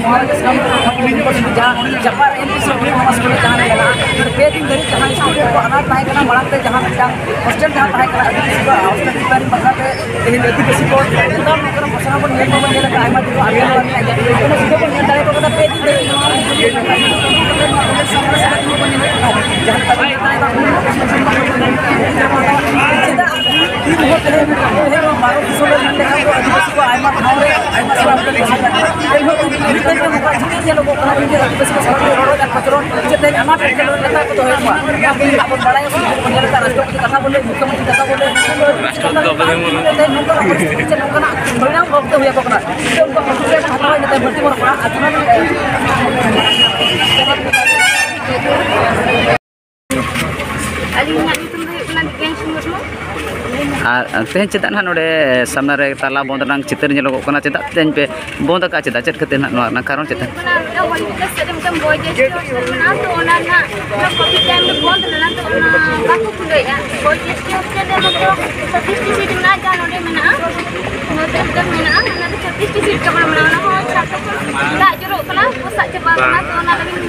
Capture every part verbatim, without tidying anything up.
ᱢᱚᱦᱟᱨᱟᱡᱽ ᱥᱟᱢ ᱤᱭᱩᱱᱤᱵᱷᱟᱨᱥᱤᱴᱤ ᱡᱟᱦᱟᱸ ᱪᱟᱯᱟ ᱨᱮ M P C autonomous college ᱡᱟᱦᱟᱸ ᱨᱮ ᱢᱮᱱᱟᱜᱼᱟ, ᱯᱮ ᱫᱤᱱ ᱫᱷᱟᱹᱨᱤᱡ ᱡᱟᱦᱟᱸ ᱥᱴᱩᱰᱮᱱᱴ ᱠᱚ ᱟᱱᱟᱴ ᱛᱟᱦᱮᱸ ᱠᱟᱱᱟ, ᱢᱟᱲᱟᱝ ᱛᱮ ᱡᱟᱦᱟᱸ ᱢᱤᱫᱴᱟᱝ ᱦᱳᱥᱴᱮᱞ ᱡᱟᱦᱟᱸ ᱛᱟᱦᱮᱸ ᱠᱟᱱᱟ, ᱟᱹᱫᱤᱵᱟᱹᱥᱤ ᱠᱚᱣᱟᱜ ᱦᱳᱥᱴᱮᱞ ᱨᱤᱠᱣᱟᱨᱢᱮᱱᱴ ᱵᱟᱠᱷᱨᱟ ᱛᱮ ᱛᱮᱦᱮᱧ ᱟᱹᱫᱤᱵᱟᱹᱥᱤ ᱠᱚ ᱱᱮᱛᱟᱨ ᱱᱚᱝᱠᱟᱱᱟᱜ ᱜᱷᱳᱥᱚᱱᱟ ᱵᱚᱱ ᱧᱮᱞ ᱢᱟᱵᱚᱱ ᱧᱮᱞ ᱟᱠᱟᱫ, ᱟᱭᱢᱟ ᱫᱤᱱ ᱠᱷᱚᱱ ᱟᱵᱚ ᱱᱚᱣᱟ ᱨᱮᱱᱟᱜ ᱡᱟᱦᱟᱸ ᱠᱳᱱᱳ ᱥᱩᱡᱳᱜᱽ ᱵᱚᱱ ᱧᱮᱞ ᱫᱟᱲᱮ ᱟᱠᱟᱫᱟ, ᱯᱮ ᱫᱤᱱ ᱫᱷᱟᱹᱵᱤᱡ ᱱᱚᱣᱟ ᱥᱟᱢᱟᱝ ᱨᱮ ᱥᱟᱢᱟᱝ ᱵᱚᱱ ᱧᱮᱞ ᱟᱠᱟᱫᱟ᱾ ᱡᱟᱦᱟᱸ ᱞᱮᱠᱟ ᱵᱚᱱ ᱧᱮᱞ ᱫᱟᱲᱮ ᱟᱠᱟᱫᱟ, ᱪᱮᱫᱟᱜ ᱛᱤᱱ ᱦᱚᱲ ᱛᱮᱦᱮᱧ ᱱᱚᱣᱟ ᱵᱷᱟᱨᱚᱛ ᱫᱤᱥᱚᱢ ᱨᱮ ᱢᱮᱱ ᱞᱮᱠᱷᱟᱱ ᱫᱚ ᱟᱹᱫᱤᱵᱟᱹᱥᱤ ᱠᱚ ᱟᱭᱢᱟ ᱴᱷᱟᱶ ᱨᱮ ᱟᱭᱢᱟ ᱥᱟᱨᱟ ᱵᱚᱱ ᱧᱮᱞ ᱟᱠᱟᱫᱟ, ᱮᱱᱦᱚᱸ ᱱᱤᱛ ᱫᱷᱟᱹᱵᱤᱡ ᱛᱮ ᱱᱚᱝᱠᱟ ᱡᱩᱫᱤ ᱧᱮᱞᱚᱜᱚᱜ ᱠᱟᱱᱟ, ᱡᱩᱫᱤ ᱟᱹᱫᱤᱵᱟᱹᱥᱤ ᱠᱚ ᱥᱟᱶᱛᱮ ᱨᱚᱲ ᱨᱮᱭᱟᱜ ᱠᱚᱪᱞᱚᱱ ᱪᱮᱫ ᱛᱮᱦᱮᱧ ᱟᱱᱟᱴ ᱮᱴᱠᱮᱴᱚᱬᱮ ᱱᱮᱛᱟᱨ ᱠᱚᱫᱚ ᱦᱩᱭᱩᱜ ᱢᱟ, ᱱᱚᱣᱟ ᱠᱚ ᱧᱮᱞ ᱟᱠᱟᱫ ᱨᱟᱥᱴᱨᱚᱯᱚᱛᱤ ᱠᱟᱛᱷᱟ ᱵᱚᱞᱮ, ᱢᱩᱠᱷᱭᱚᱢᱚᱱᱛᱨᱤ ᱠᱟᱛᱷᱟ ᱵᱚᱞᱮ, ᱨᱟᱥᱴᱨᱚᱯᱚᱛᱤ ᱫᱚ ᱵᱟᱝ ᱛᱮᱦᱮᱧ ᱱᱚᱝᱠᱟᱱᱟᱜ ᱯᱚᱨᱤᱥᱛᱷᱤᱛᱤ ᱪᱮ ᱱᱚᱝᱠᱟᱱᱟᱜ ᱯᱚᱨᱤᱱᱟᱢ ᱵᱷᱳᱜᱽ ᱛᱮ ᱦᱩᱭ ᱟᱠᱚ ᱠᱟᱱᱟ᱾ ᱪᱮᱫ ᱩᱱᱠᱩᱣᱟᱜ ᱯᱨᱚᱛᱤᱠᱨᱤᱭᱟ ᱠᱚ ᱦᱟᱛᱟᱣᱟ, ᱤᱱᱟᱹ ᱛᱟᱭᱚᱢ ᱵᱟᱹᱲᱛᱤ ᱵᱚᱱ ᱨᱚᱯᱚᱲᱟ᱾ ᱟᱨ ᱡᱟᱦᱟᱸ ᱟᱹᱞᱤᱧᱟᱜ ᱧᱩᱛᱩᱢ ᱫᱚ ᱦᱩᱭᱩᱜ ᱠᱟᱱᱟ ᱫᱤᱵᱽᱭᱟᱝᱥᱩ ᱢᱩᱨᱢᱩ᱾ ᱟᱨ ᱛᱮᱦᱮᱧ ᱪᱮᱫᱟᱜ ᱱᱟᱦᱟᱜ ᱱᱚᱰᱮ ᱥᱟᱢᱱᱟ ᱨᱮ ᱛᱟᱞᱟ ᱵᱚᱱᱫ ᱨᱮᱱᱟᱜ ᱪᱤᱛᱟᱹᱨ ᱧᱮᱞᱚᱜᱚᱜ ᱠᱟᱱᱟ? ᱪᱮᱫᱟᱜ ᱛᱮᱦᱮᱧ ᱯᱮ ᱵᱚᱱᱫ ᱟᱠᱟᱫᱼᱟ? ᱪᱮᱫᱟᱜ, ᱪᱮᱫ ᱠᱷᱟᱹᱛᱤᱨ ᱱᱟᱦᱟᱜ ᱱᱚᱣᱟ ᱨᱮᱱᱟᱜ ᱠᱟᱨᱚᱱ ᱪᱮᱫ ᱛᱟᱦᱮᱸ? ᱚᱱᱟ ᱢᱤᱫᱴᱟᱝ ᱦᱚᱞᱤᱰᱮ ᱥᱮᱫ ᱨᱮ ᱢᱤᱫᱴᱟᱝ ᱵᱚᱭᱮᱡᱽ ᱮᱥ ᱴᱤ ᱦᱳᱥᱴᱮᱞ ᱢᱮᱱᱟᱜᱼᱟ, ᱛᱚ ᱚᱱᱟ ᱨᱮᱱᱟᱜ ᱚᱱᱟ ᱠᱳᱵᱷᱤᱰ ᱴᱟᱭᱤᱢ ᱨᱮ ᱵᱚᱱᱫ ᱞᱮᱱᱟ, ᱛᱚ ᱚᱱᱟ ᱵᱟᱠᱚ ᱠᱷᱩᱞᱟᱹᱣᱮᱫᱼᱟ᱾ ᱵᱚᱭᱮᱡᱽ ᱮᱥ ᱴᱤ ᱦᱳᱥᱴᱮᱞ ᱨᱮ ᱢᱟᱛᱨᱚ ᱪᱷᱟᱵᱵᱤᱥ ᱴᱤ ᱥᱤᱴ ᱢᱮᱱᱟᱜᱼᱟ, ᱡᱟᱦᱟᱸ ᱱᱚᱰᱮ ᱢᱮᱱᱟᱜᱼᱟ, ᱱᱚᱰᱮ ᱢᱤᱫᱴᱟᱝ ᱢᱮᱱᱟᱜᱼᱟ, ᱚᱱᱟ ᱫᱚ ᱪᱷᱟᱵᱵᱤᱥ ᱴᱤ ᱥᱤᱴ ᱠᱮᱵᱚᱞ ᱢᱮᱱᱟᱜᱼᱟ, ᱚᱱᱟ ᱦᱚᱸ ᱪᱷᱟᱛᱨᱚ ᱠᱚ ᱫᱟᱜ ᱡᱚᱨᱚᱜ ᱠᱟᱱᱟ, ᱯᱚᱥᱟᱜ ᱪᱟᱵᱟ ᱠᱟᱱᱟ, ᱛᱚ ᱚᱱᱟ ᱞᱟᱹᱜᱤᱫ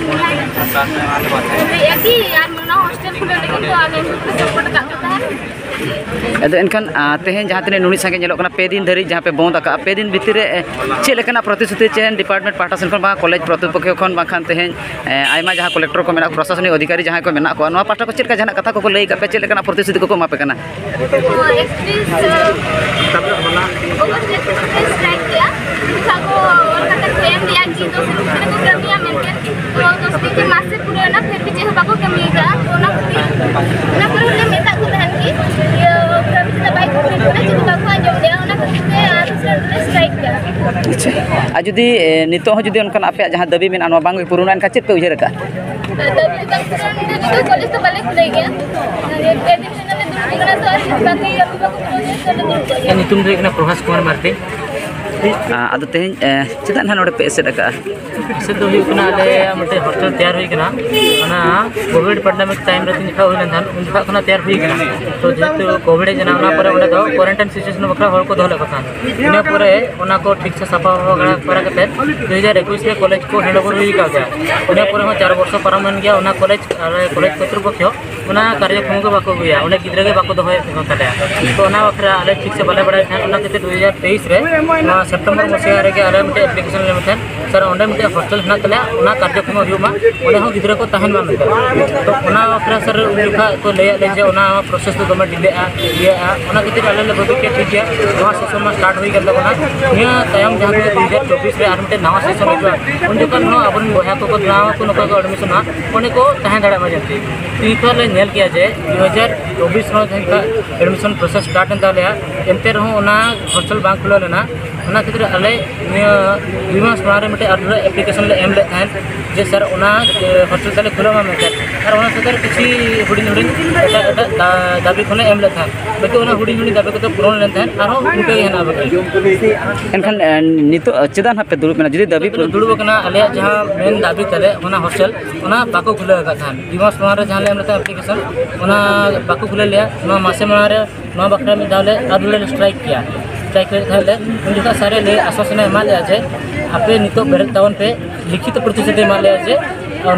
ᱞᱟᱹᱭᱮᱫᱼᱟ ᱠᱤ ᱟᱨ ᱚᱱᱟ ᱦᱳᱥᱴᱮᱞ ᱠᱷᱩᱞᱟᱹᱣ ᱞᱟᱹᱜᱤᱫ ᱫᱚ ᱟᱞᱮ ᱥᱟᱯᱳᱨᱴ ᱟᱠᱟᱫ ᱠᱚ ᱛᱟᱦᱮᱸᱱ᱾ ᱟᱫᱚ ᱮᱱᱠᱷᱟᱱ, ᱟ, ᱛᱮᱦᱮᱧ ᱡᱟᱦᱟᱸ ᱛᱤᱱᱟᱹᱜ ᱱᱩᱱᱟᱹᱜ ᱥᱟᱸᱜᱮ ᱧᱮᱞᱚᱜ ᱠᱟᱱᱟ, ᱯᱮ ᱫᱤᱱ ᱫᱷᱟᱹᱨᱤᱡ ᱡᱟᱦᱟᱸ ᱯᱮ ᱵᱚᱱᱫ ᱟᱠᱟᱫᱼᱟ, ᱯᱮ ᱫᱤᱱ ᱵᱷᱤᱛᱤᱨ ᱨᱮ, ᱮ, ᱪᱮᱫ ᱞᱮᱠᱟᱱᱟᱜ ᱯᱨᱚᱛᱤᱥᱨᱩᱛᱤ ᱪᱮ ᱰᱤᱯᱟᱨᱴᱢᱮᱱᱴ ᱯᱟᱦᱴᱟ ᱥᱮᱱ ᱠᱷᱚᱱ ᱵᱟᱝ, ᱠᱚᱞᱮᱡᱽ ᱯᱨᱚᱛᱤᱯᱚᱠᱠᱷᱚ ᱠᱷᱚᱱ, ᱵᱟᱝᱠᱷᱟᱱ ᱛᱮᱦᱮᱧ, ᱮ, ᱟᱭᱢᱟ ᱡᱟᱦᱟᱸ ᱠᱚᱞᱮᱠᱴᱚᱨ ᱠᱚ ᱢᱮᱱᱟᱜ ᱠᱚ, ᱯᱨᱚᱥᱟᱥᱚᱱᱤᱠ ᱚᱫᱷᱤᱠᱟᱨᱤ ᱡᱟᱦᱟᱸᱭ ᱠᱚ ᱢᱮᱱᱟᱜ ᱠᱚᱣᱟ, ᱱᱚᱣᱟ ᱯᱟᱦᱴᱟ ᱠᱚ ᱪᱮᱫ ᱞᱮᱠᱟ ᱡᱟᱦᱟᱱᱟᱜ ᱠᱟᱛᱷᱟ ᱠᱚᱠᱚ ᱞᱟᱹᱭ ᱟᱠᱟᱫ ᱯᱮᱭᱟ, ᱪᱮᱫ ᱞᱮᱠᱟᱱᱟᱜ ᱯᱨᱚᱛᱤᱥᱨᱩᱛᱤ ᱠᱚᱠᱚ ᱮᱢᱟ ᱯᱮ ᱠᱟᱱᱟ? ᱚ, ᱮᱠᱛᱨᱤᱥ, ᱚᱜᱚᱥᱴ ᱨᱮ ᱥᱴᱨᱟᱭᱤᱠ ᱠᱮᱜᱼᱟ᱾ ᱩᱱᱠᱩ ᱥᱟᱶ ᱠᱚ ᱚᱞ ᱠᱟᱛᱮ ᱠᱚ ᱮᱢ ᱞᱮᱜᱼᱟ ᱠᱤ ᱫᱚᱥ ᱫᱤᱱ ᱠᱚ ᱠᱟᱹᱢᱤᱭᱟ ᱢᱮᱱᱛᱮ᱾ ᱛᱚ, ᱫᱚᱥ ᱫᱤᱱ ᱛᱮ ᱢᱟᱥᱮ ᱯᱩᱨᱟᱹᱣ ᱮᱱᱟ, ᱯᱷᱤᱨ ᱵᱷᱤ ᱪᱮᱫ ᱦᱚᱸ ᱵᱟᱠᱚ ᱠᱟᱹᱢᱤ ᱟᱠᱟᱫᱼᱟ᱾ ᱛᱚ, ᱚᱱᱟ ᱠᱷᱟᱹᱛᱤᱨ, ᱚᱱᱟ ᱠᱚᱨᱮ ᱞᱮ ᱢᱮᱛᱟᱜ ᱠᱚ ᱛᱟᱦᱮᱱ ᱠᱤ, ᱤᱭᱟᱹ, ᱠᱟᱹᱢᱤ ᱪᱮᱫᱟᱜ ᱵᱟᱭ ᱠᱟᱹᱢᱤ ᱠᱟᱱᱟ, ᱪᱮᱫ ᱦᱚᱸ ᱵᱟᱠᱚ ᱟᱸᱡᱚᱢ ᱞᱮᱜᱼᱟ᱾ ᱚᱱᱟ ᱠᱷᱟᱹᱛᱤᱨ ᱛᱮ ᱟᱨ ᱥᱴᱨᱟᱭᱤᱠ ᱠᱮᱜᱼᱟ᱾ ᱟᱪᱪᱷᱟ, ᱟᱨ ᱡᱩᱫᱤ, ᱮ, ᱱᱤᱛᱚᱜ ᱦᱚᱸ ᱡᱩᱫᱤ ᱚᱱᱠᱟᱱᱟᱜ ᱟᱯᱮᱭᱟᱜ ᱡᱟᱦᱟᱸ ᱫᱟᱹᱵᱤ ᱢᱮᱱᱟᱜᱼᱟ, ᱱᱚᱣᱟ ᱵᱟᱝ ᱯᱩᱨᱩᱱᱟ, ᱮᱱᱠᱷᱟᱱ ᱪᱮᱫ ᱯᱮ ᱩᱭᱦᱟᱹᱨ ᱟᱠᱟᱫᱼᱟ? ᱫᱟᱹᱵᱤ ᱵᱟᱝ ᱯᱩᱨᱩᱱ ᱞᱮᱱᱠᱷᱟᱱ ᱫᱚ ᱠᱚᱞᱮᱡᱽ ᱫᱚ ᱵᱟᱞᱮ ᱠᱷᱩᱞᱟᱹᱣ ᱜᱮᱭᱟ᱾ ᱯᱮ ᱫᱤᱱ ᱨᱮᱱᱟᱜ ᱞᱮ ᱫᱩᱲᱩᱵ ᱠᱟᱱᱟ, ᱛᱚ ᱟᱨ ᱵᱟᱠᱤ ᱠᱟᱹᱢᱤ ᱵᱟᱠᱚ ᱯᱩᱨᱟᱹᱣ ᱜᱮᱭᱟ, ᱛᱚ ᱞᱮ ᱫᱩᱲᱩᱵ ᱠᱚᱜ ᱜᱮᱭᱟ᱾ ᱤᱧᱟᱹᱜ ᱧᱩᱛᱩᱢ ᱫᱚ ᱦᱩᱭᱩᱜ ᱠᱟᱱᱟ ᱯᱨᱚᱵᱷᱟᱥ ᱠᱩᱢᱟᱨ ᱢᱟᱨᱰᱤ᱾ ᱟᱫᱚ ᱛᱮᱦᱮᱧ ᱪᱮᱫᱟᱜ ᱱᱟᱦᱟᱜ ᱱᱚᱰᱮ ᱯᱮ ᱮᱥᱮᱫ ᱟᱠᱟᱫᱼᱟ? ᱮᱥᱮᱫ ᱫᱚ ᱦᱩᱭᱩᱜ ᱠᱟᱱᱟ, ᱟᱞᱮᱭᱟᱜ ᱢᱤᱫᱴᱮᱱ ᱦᱳᱥᱴᱮᱞ ᱛᱮᱭᱟᱨ ᱦᱩᱭ ᱠᱟᱱᱟ᱾ ᱚᱱᱟ ᱠᱳᱵᱷᱤᱰ ᱯᱮᱱᱰᱮᱢᱤᱠ ᱴᱟᱭᱤᱢ ᱨᱮ ᱛᱤᱧ ᱡᱚᱠᱷᱚᱱ ᱦᱩᱭ ᱞᱮᱱ ᱛᱟᱦᱮᱸᱫ, ᱩᱱ ᱡᱚᱠᱷᱚᱱ ᱠᱷᱚᱱᱟᱜ ᱛᱮᱭᱟᱨ ᱦᱩᱭ ᱠᱟᱱᱟ᱾ ᱛᱚ ᱡᱮᱦᱮᱛᱩ ᱠᱳᱵᱷᱤᱰ ᱦᱮᱡ ᱮᱱᱟ, ᱚᱱᱟ ᱯᱚᱨᱮ ᱚᱸᱰᱮ ᱫᱚ ᱠᱳᱣᱟᱨᱮᱱᱴᱟᱭᱤᱱ ᱥᱤᱪᱩᱭᱮᱥᱚᱱ ᱵᱟᱠᱷᱨᱟ ᱦᱚᱲ ᱠᱚ ᱫᱚᱦᱚ ᱞᱮᱫ ᱠᱚ ᱛᱟᱦᱮᱸᱫ᱾ ᱤᱱᱟᱹ ᱯᱚᱨᱮ ᱚᱱᱟ ᱠᱚ ᱴᱷᱤᱠ ᱥᱮ ᱥᱟᱯᱷᱟ ᱵᱟᱲᱟ ᱠᱟᱛᱮᱫ ᱫᱩ ᱦᱟᱡᱟᱨ ᱮᱠᱩᱥ ᱨᱮ ᱠᱚᱞᱮᱡᱽ ᱠᱚ ᱦᱮᱱᱰ ᱳᱵᱷᱟᱨ ᱦᱩᱭ ᱟᱠᱟᱫ ᱜᱮᱭᱟ᱾ ᱤᱱᱟᱹ ᱯᱚᱨᱮ ᱦᱚᱸ ᱪᱟᱨ ᱵᱚᱨᱥᱚ ᱯᱟᱨᱚᱢ ᱮᱱ ᱜᱮᱭᱟ, ᱚᱱᱟ ᱠᱚᱞᱮᱡᱽ ᱟᱞᱮ ᱠᱚᱞᱮᱡᱽ ᱠᱚᱨᱛᱨᱤᱯᱚᱠᱠᱷᱚ ᱚᱱᱟ ᱠᱟᱨᱡᱚᱠᱨᱚᱢ ᱜᱮ ᱵᱟᱠᱚ ᱟᱹᱜᱩᱭᱟ, ᱚᱸᱰᱮ ᱜᱤᱫᱽᱨᱟᱹ ᱜᱮ ᱵᱟᱠᱚ ᱫᱚᱦᱚᱭᱮᱫ ᱠᱚ ᱛᱟᱞᱮᱭᱟ᱾ ᱛᱚ ᱚᱱᱟ ᱵᱟᱠᱷᱨᱟ ᱟᱞᱮ ᱴᱷᱤᱠ ᱥᱮ ᱵᱟᱞᱮ ᱵᱟᱲᱟᱭ ᱛᱟᱦᱮᱸᱫ᱾ ᱚᱱᱟ ᱠᱷᱟᱹᱛᱤᱨ ᱫᱩ ᱦᱟᱡᱟᱨ ᱛᱮᱭᱤᱥ ᱨᱮ ᱱᱚᱣᱟ ᱥᱮᱯᱴᱮᱢᱵᱚᱨ ᱢᱟᱥ ᱨᱮᱜᱮ ᱟᱞᱮ ᱢᱤᱫᱴᱮᱱ ᱮᱯᱞᱤᱠᱮᱥᱚᱱ ᱞᱮ ᱮᱢ ᱛᱟᱦᱮᱸᱫ, ᱥᱟᱨ, ᱚᱸᱰᱮ ᱢᱤᱫᱴᱮᱱ ᱦᱳᱥᱴᱮᱞ ᱦᱮᱱᱟᱜ ᱛᱟᱞᱮᱭᱟ, ᱚᱱᱟ ᱠᱟᱨᱡᱚᱠᱨᱚᱢ ᱦᱩᱭᱩᱜ ᱢᱟ, ᱚᱸᱰᱮ ᱦᱚᱸ ᱜᱤᱫᱽᱨᱟᱹ ᱠᱚ ᱛᱟᱦᱮᱱ ᱢᱟ ᱢᱮᱱᱛᱮ᱾ ᱛᱚ ᱚᱱᱟ ᱵᱟᱠᱷᱨᱟ ᱥᱟᱨ ᱩᱱ ᱡᱚᱠᱷᱟ ᱠᱚ ᱞᱟᱹᱭᱟᱫ ᱞᱮᱭᱟ ᱡᱮ ᱚᱱᱟ ᱯᱨᱚᱥᱮᱥ ᱫᱚ ᱫᱚᱢᱮ ᱰᱤᱞᱮᱜᱼᱟ, ᱤᱭᱟᱹᱜᱼᱟ᱾ ᱚᱱᱟ ᱠᱷᱟᱹᱛᱤᱨ ᱟᱞᱮ ᱞᱮ ᱵᱷᱟᱹᱵᱤ ᱠᱮᱫᱟ, ᱴᱷᱤᱠ ᱜᱮᱭᱟ, ᱱᱚᱣᱟ ᱥᱮᱥᱚᱱ ᱢᱟ ᱥᱴᱟᱨᱴ ᱦᱩᱭ ᱠᱟᱱ ᱛᱟᱵᱚᱱᱟ, ᱱᱤᱭᱟᱹ ᱛᱟᱭᱚᱢ ᱡᱟᱦᱟᱸ ᱛᱤᱱᱟᱹᱜ ᱫᱩ ᱦᱟᱡᱟᱨ ᱪᱚᱵᱵᱤᱥ ᱨᱮ ᱟᱨ ᱢᱤᱫᱴᱮᱱ ᱱᱟᱣᱟ ᱥᱮᱥᱚᱱ ᱦᱤᱡᱩᱜᱼᱟ, ᱩᱱ ᱡᱚᱠᱷᱚᱱ ᱦᱚᱸ ᱟᱵᱚᱨᱮᱱ ᱵᱚᱭᱦᱟ ᱠᱚᱠᱚ ᱱᱟᱣᱟ ᱠᱚ ᱱᱚᱝᱠᱟ ᱠᱚ ᱮᱰᱢᱤᱥᱚᱱᱟ, ᱚᱸᱰᱮ ᱠᱚ ᱛᱟᱦᱮᱸ ᱫᱟᱲᱮᱭᱟᱜ ᱢᱟ ᱡᱟᱛᱮ᱾ ᱛᱤᱱ ᱠᱷᱚᱱ ᱞᱮ ᱧᱮᱞ ᱠᱮᱜᱼᱟ ᱡᱮ ᱫᱩ ᱦᱟᱡᱟᱨ ᱪᱚᱵᱵᱤᱥ ᱨᱮᱦᱚᱸ ᱡᱟᱦᱟᱸ ᱞᱮᱠᱟ ᱮᱰᱢᱤᱥᱚᱱ ᱯᱨᱚᱥᱮᱥ ᱥᱴᱟᱨᱴ ᱮᱱ ᱛᱟᱞᱮᱭᱟ, ᱮᱱᱛᱮ ᱨᱮᱦᱚᱸ ᱚᱱᱟ ᱦᱳᱥᱴᱮᱞ ᱵᱟᱝ ᱠᱷᱩᱞᱟᱹᱣ ᱞᱮᱱᱟ᱾ ᱚᱱᱟ ᱠᱷᱟᱹᱛᱤᱨ ᱟᱞᱮ ᱱᱤᱭᱟᱹ ᱫᱩᱭ ᱢᱟᱥ ᱢᱟᱲᱟᱝ ᱨᱮ ᱢᱤᱫᱴᱮᱱ ᱟᱨ ᱢᱤᱫᱴᱮᱱ ᱮᱯᱞᱤᱠᱮᱥᱚᱱ ᱞᱮ ᱮᱢ ᱞᱮᱫ ᱛᱟᱦᱮᱸᱫ ᱡᱮ, "ᱥᱟᱨ, ᱚᱱᱟ, ᱮ, ᱦᱳᱥᱴᱮᱞ ᱛᱟᱞᱮ ᱠᱷᱩᱞᱟᱹᱣ ᱢᱟ" ᱢᱮᱱᱛᱮ᱾ ᱟᱨ ᱚᱱᱟ ᱥᱟᱶᱛᱮ ᱠᱤᱪᱷᱩ ᱦᱩᱰᱤᱧ ᱦᱩᱰᱤᱧ ᱮᱴᱟᱜ ᱮᱴᱟᱜ ᱫᱟ-, ᱫᱟᱹᱵᱤ ᱠᱚᱞᱮ ᱮᱢ ᱞᱮᱫ ᱛᱟᱦᱮᱸᱫ, ᱵᱟᱹᱠᱤ ᱚᱱᱟ ᱦᱩᱰᱤᱧ ᱦᱩᱰᱤᱧ ᱫᱟᱹᱵᱤ ᱠᱚᱫᱚ ᱯᱩᱨᱚᱱ ᱞᱮᱱ ᱛᱟᱦᱮᱸᱫ, ᱟᱨᱦᱚᱸ ᱤᱱᱠᱟᱹ ᱜᱮ ᱦᱮᱱᱟᱜᱼᱟ ᱵᱟᱹᱠᱤ᱾ ᱮᱱᱠᱷᱟᱱ, ᱮ, ᱱᱤᱛᱚᱜ ᱪᱮᱫᱟᱜ ᱱᱟᱦᱟᱜ ᱯᱮ ᱫᱩᱲᱩᱵ ᱮᱱᱟ, ᱡᱩᱫᱤ ᱫᱟᱹᱵᱤ ᱯᱩᱨᱚᱱ? ᱫᱩᱲᱩᱵ ᱟᱠᱟᱱᱟ, ᱟᱞᱮᱭᱟᱜ ᱡᱟᱦᱟᱸ ᱢᱮᱱ ᱫᱟᱹᱵᱤ ᱛᱟᱞᱮ, ᱚᱱᱟ ᱦᱳᱥᱴᱮᱞ, ᱚᱱᱟ ᱵᱟᱠᱚ ᱠᱷᱩᱞᱟᱹᱣ ᱟᱠᱟᱫ ᱛᱟᱦᱮᱸᱫ᱾ ᱫᱩᱭ ᱢᱟᱥ ᱢᱟᱲᱟᱝ ᱨᱮ ᱡᱟᱦᱟᱸ ᱞᱮ ᱮᱢ ᱞᱮᱫ ᱛᱟᱦᱮᱸᱫ ᱮᱯᱞᱤᱠᱮᱥᱚᱱ, ᱚᱱᱟ ᱵᱟᱠᱚ ᱠᱷᱩᱞᱟᱹᱣ ᱞᱮᱭᱟ᱾ ᱱᱚᱣᱟ ᱢᱟᱥᱮ ᱢᱟᱲᱟᱝ ᱨᱮ ᱱᱚᱣᱟ ᱵᱟᱠᱷᱨᱟ ᱢᱤᱫ ᱫᱷᱟᱣ ᱞᱮ ᱟᱨ ᱞᱮ ᱥᱴᱨᱟᱭᱤᱠ ᱠᱮᱭᱟ᱾ ᱥᱴᱨᱟᱭᱤᱠ ᱞᱮᱫ ᱛᱟᱦᱮᱸᱫ ᱞᱮ, ᱩᱱ ᱡᱚᱠᱷᱚᱱ ᱥᱟᱨᱮ ᱞᱟᱹᱭ ᱟᱥᱣᱟᱥᱚᱱᱮ ᱮᱢᱟᱫ ᱞᱮᱭᱟ ᱡᱮ, "ᱟᱯᱮ ᱱᱤᱛᱚᱜ ᱵᱮᱨᱮᱫ ᱛᱟᱵᱚᱱ ᱯᱮ", ᱞᱤᱠᱷᱤᱛ ᱯᱨᱚᱛᱤᱥᱨᱩᱛᱤ ᱮᱢᱟᱫ ᱞᱮᱭᱟ ᱡᱮ,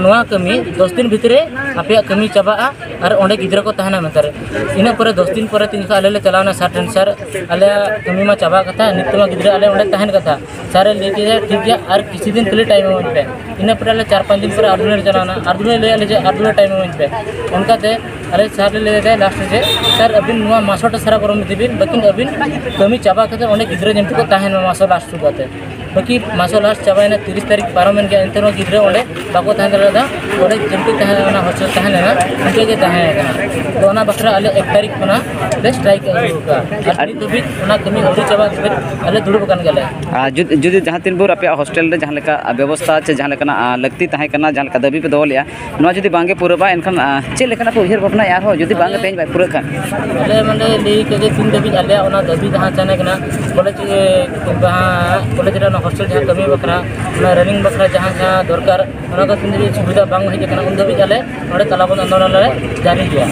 "ᱱᱚᱣᱟ ᱠᱟᱹᱢᱤ ᱫᱚᱥ ᱫᱤᱱ ᱵᱷᱤᱛᱨᱤ ᱨᱮ ᱟᱯᱮᱭᱟᱜ ᱠᱟᱹᱢᱤ ᱪᱟᱵᱟᱜᱼᱟ ᱟᱨ ᱚᱸᱰᱮ ᱜᱤᱫᱽᱨᱟᱹ ᱠᱚ ᱛᱟᱦᱮᱱᱟ" ᱢᱮᱱᱛᱮ᱾ ᱤᱱᱟᱹ ᱯᱚᱨᱮ ᱫᱚᱥ ᱫᱤᱱ ᱯᱚᱨᱮ ᱛᱤᱧ ᱡᱚᱠᱷᱚᱱ ᱟᱞᱮ ᱞᱮ ᱪᱟᱞᱟᱣᱱᱟ ᱥᱟᱨ ᱴᱷᱮᱱ, "ᱥᱟᱨ, ᱟᱞᱮᱭᱟᱜ ᱠᱟᱹᱢᱤ ᱢᱟ ᱪᱟᱵᱟ ᱠᱟᱛᱷᱟ, ᱱᱤᱛᱚᱜ ᱢᱟ ᱜᱤᱫᱽᱨᱟᱹ ᱟᱞᱮ ᱚᱸᱰᱮ ᱛᱟᱦᱮᱱ ᱠᱟᱛᱷᱟ", ᱥᱟᱨᱮ ᱞᱟᱹᱭ ᱠᱮᱫᱟ, "ᱴᱷᱤᱠ ᱜᱮᱭᱟ, ᱟᱨ ᱠᱤᱪᱷᱩ ᱫᱤᱱ ᱠᱷᱟᱹᱞᱤ ᱴᱟᱭᱤᱢ ᱮᱢᱟᱹᱧ ᱯᱮ᱾" ᱤᱱᱟᱹ ᱯᱚᱨᱮ ᱟᱞᱮ ᱪᱟᱨ ᱯᱟᱸᱪ ᱫᱤᱱ ᱯᱚᱨᱮ ᱟᱨ ᱫᱩᱞᱟᱹᱲ ᱪᱟᱞᱟᱣᱱᱟ, ᱟᱨ ᱫᱩᱞᱟᱹᱲ ᱞᱟᱹᱭᱟᱫ ᱞᱮ ᱡᱮ, "ᱟᱨ ᱫᱩᱞᱟᱹᱲ ᱴᱟᱭᱤᱢ ᱮᱢᱟᱹᱧ ᱯᱮ᱾" ᱚᱱᱠᱟᱛᱮ ᱟᱞᱮ ᱥᱟᱨ ᱞᱮ ᱞᱟᱹᱭ ᱞᱮᱫᱟ ᱞᱟᱥᱴ ᱨᱮ ᱡᱮ, "ᱥᱟᱨ, ᱟᱹᱵᱤᱱ ᱱᱚᱣᱟ ᱢᱟᱥᱚᱴᱟ ᱥᱟᱨᱟ ᱵᱚᱨᱚᱢ ᱤᱫᱤ ᱵᱤᱱ, ᱵᱟᱹᱠᱤᱱ ᱟᱹᱵᱤᱱ ᱠᱟᱹᱢᱤ ᱪᱟᱵᱟ ᱠᱟᱛᱮ ᱚᱸᱰᱮ ᱜᱤᱫᱽᱨᱟᱹ ᱧᱮᱞ ᱛᱮᱠᱚ ᱛᱟᱦᱮᱱ ᱢᱟ ᱢᱟᱥᱚ ᱞᱟᱥᱴ ᱥᱩᱫᱷᱟᱹ ᱛᱮ᱾" ᱵᱟᱹᱠᱤ ᱢᱟᱨᱥᱟᱞ ᱟᱨᱴᱥ ᱪᱟᱵᱟᱭᱮᱱᱟ, ᱛᱤᱨᱤᱥ ᱛᱟᱹᱨᱤᱠᱷ ᱯᱟᱨᱚᱢᱮᱱ ᱜᱮᱭᱟ, ᱮᱱᱛᱮ ᱨᱮᱦᱚᱸ ᱜᱤᱫᱽᱨᱟᱹ ᱚᱸᱰᱮ ᱵᱟᱠᱚ ᱛᱟᱦᱮᱸ ᱫᱟᱲᱮᱭᱟᱫᱟ᱾ ᱚᱸᱰᱮ ᱡᱮᱢᱛᱤ ᱛᱟᱦᱮᱸ, ᱚᱱᱟ ᱦᱳᱥᱴᱮᱞ ᱛᱟᱦᱮᱸ ᱞᱮᱱᱟ, ᱤᱱᱠᱟᱹ ᱜᱮ ᱛᱟᱦᱮᱸ ᱠᱟᱱᱟ᱾ ᱛᱚ ᱚᱱᱟ ᱵᱟᱠᱷᱨᱟ ᱟᱞᱮ ᱮᱠ ᱛᱟᱹᱨᱤᱠᱷ ᱠᱷᱚᱱᱟᱜ ᱞᱮ ᱥᱴᱨᱟᱭᱤᱠ ᱟᱹᱜᱩ ᱟᱠᱟᱫᱼᱟ᱾ ᱟᱨ ᱱᱤᱛ ᱫᱷᱟᱹᱵᱤᱡ ᱚᱱᱟ ᱠᱟᱹᱢᱤ ᱟᱹᱣᱨᱤ ᱪᱟᱵᱟ ᱫᱷᱟᱹᱵᱤᱡ ᱟᱞᱮ ᱫᱩᱲᱩᱵ ᱟᱠᱟᱱ ᱜᱮᱭᱟᱞᱮ᱾ ᱟᱨ ᱡᱩᱫᱤ, ᱡᱩᱫᱤ ᱡᱟᱦᱟᱸ ᱛᱤᱱ ᱵᱷᱳᱨ ᱟᱯᱮᱭᱟᱜ ᱦᱳᱥᱴᱮᱞ ᱨᱮ ᱡᱟᱦᱟᱸ ᱞᱮᱠᱟ ᱵᱮᱵᱚᱥᱛᱷᱟ ᱪᱮ ᱡᱟᱦᱟᱸ ᱞᱮᱠᱟᱱᱟᱜ, ᱟ, ᱞᱟᱹᱠᱛᱤ ᱛᱟᱦᱮᱸ ᱠᱟᱱᱟ, ᱡᱟᱦᱟᱸ ᱞᱮᱠᱟ ᱫᱟᱹᱵᱤ ᱯᱮ ᱫᱚᱦᱚ ᱞᱮᱫᱼᱟ, ᱱᱚᱣᱟ ᱡᱩᱫᱤ ᱵᱟᱝᱜᱮ ᱯᱩᱨᱟᱹᱜᱼᱟ, ᱮᱱᱠᱷᱟᱱ, ᱟ, ᱪᱮᱫ ᱞᱮᱠᱟᱱᱟᱜ ᱯᱮ ᱩᱭᱦᱟᱹᱨ ᱵᱷᱟᱵᱽᱱᱟᱭᱟ ᱟᱨᱦᱚᱸ ᱡᱩᱫᱤ ᱵᱟᱝ ᱛᱮᱦᱮᱧ ᱵᱟᱭ ᱯᱩᱨᱟᱹᱜ ᱠᱷᱟᱱ? ᱟᱞᱮ ᱢᱟᱞᱮ ᱞᱟᱹᱭ ᱠᱮᱫ ᱡᱮ ᱛᱤᱱ ᱫᱷᱟᱹᱵᱤᱡ ᱟᱞᱮᱭᱟᱜ ᱚᱱᱟ ᱫᱟᱹᱵᱤ ᱡᱟᱦᱟᱸ ᱛᱟᱦᱮᱸ ᱠᱟᱱᱟ, ᱠᱚᱞᱮᱡᱽ, ᱡᱟᱦᱟᱸ ᱠᱚᱞᱮᱡᱽ ᱨᱮ ᱚᱱᱟ ᱦᱳᱥᱴᱮᱞ ᱡᱟᱦᱟᱸ ᱠᱟᱹᱢᱤ ᱵᱟᱠᱷᱨᱟ, ᱚᱱᱟ ᱨᱟᱱᱤᱝ ᱵᱟᱠᱷᱨᱟ ᱡᱟᱦᱟᱸ ᱡᱟᱦᱟᱸ ᱫᱚᱨᱠᱟᱨ, ᱚᱱᱟ ᱠᱚ ᱛᱤᱱ ᱫᱷᱟᱹᱵᱤᱡ ᱥᱩᱵᱤᱫᱷᱟ ᱵᱟᱝ ᱦᱮᱡ ᱟᱠᱟᱱᱟ, ᱩᱱ ᱫᱷᱟᱹᱵᱤᱡ ᱟᱞᱮ ᱱᱚᱰᱮ ᱛᱟᱞᱟ ᱵᱚᱱᱫᱷ ᱟᱱᱫᱳᱞᱚᱱ ᱞᱮ ᱡᱟᱹᱨᱤ ᱜᱮᱭᱟ᱾